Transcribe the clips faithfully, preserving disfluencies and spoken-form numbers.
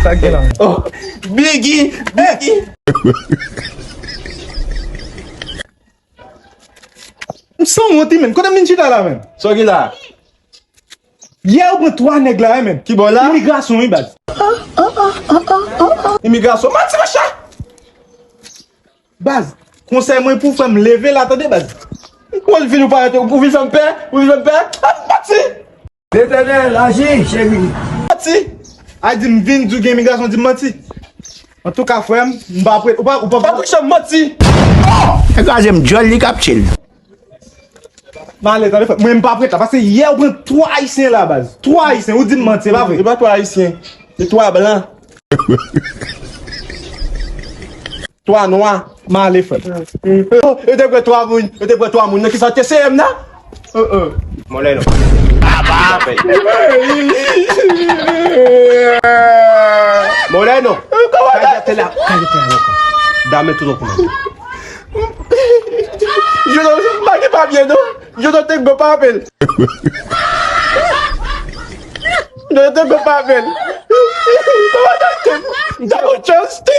Sa k gen la, menm? Oh, Biggie, Biggie. M sanwont wi, menm. Kote m vin chita la, menm? Sa w gen la? Yè, ou pran twa nèg la, wi, menm. Ki bò la? Imigrasyon, wi, baz. Imigrasyon? Manti, monchè! Baz, konsèy mwen pou frè m, leve la, tande, baz. Ou vin, ou pa rete, ou vin fè m pè, ou vin fè m pè. Ah, manti! Letènèl, aji, cheri. Manti! Ay di m vin di w gen imigrasyon, di m manti. Antouka, frè m, m pa prè, ou pa, ou pa, pa prè, manti! Nèg la jwenn djòl li k ap tchil. M ale, tande, frè m. Mwen, m pa prè la, paske yè ou pran twa ayisyen la, baz. Twa ayisyen, ou di m manti, e pa vre? E pa twa ayisyen, se twa blan. Twa nwa. M ale, frè m. Oh, yo te pran twa moun, yo te pran twa moun nan ki sa te seye m nan? Oh, oh. Mwen lè non. Mwen lè non. Kòman? Kay jete la, kay jete la ankò. Dame tout au courant. Yo non, m pa gen papye non. Yo non te gwo papye. Yo non te gwo papye. Kòman te? M ta pou chans te.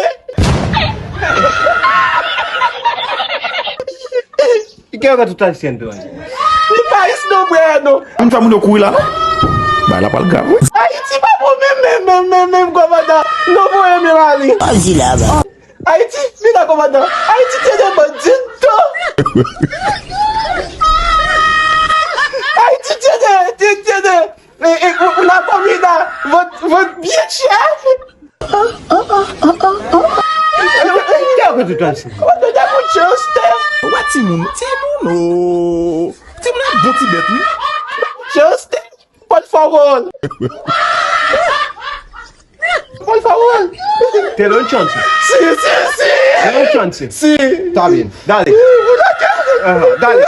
Ki gen tout ayisyen dwe. Li pa ayisyen non, brè, non. Moun fè moun yo kouri la, non? Bagay la pral grav, wi. Ayiti pa bon menm, menm, menm, menm, menm, kòmandan. Non, voye men mari. Ayiti, vin la, kòmandan. Ayiti, tcheke bandito. Ayiti, tcheke, tcheke. E, e, ou, ou la komida, vòt, vòt byen chè. Kòmandan, ou chans te. Ou wè timoun, timoun, oh. Timoun ap bon ti bèt, wi. Chans te. Pòt fò wòl. Pòt fò wòl. Te lo chance. Si, si, si. Te lo chance. Si. Está bien. Dale. Ajá, dale.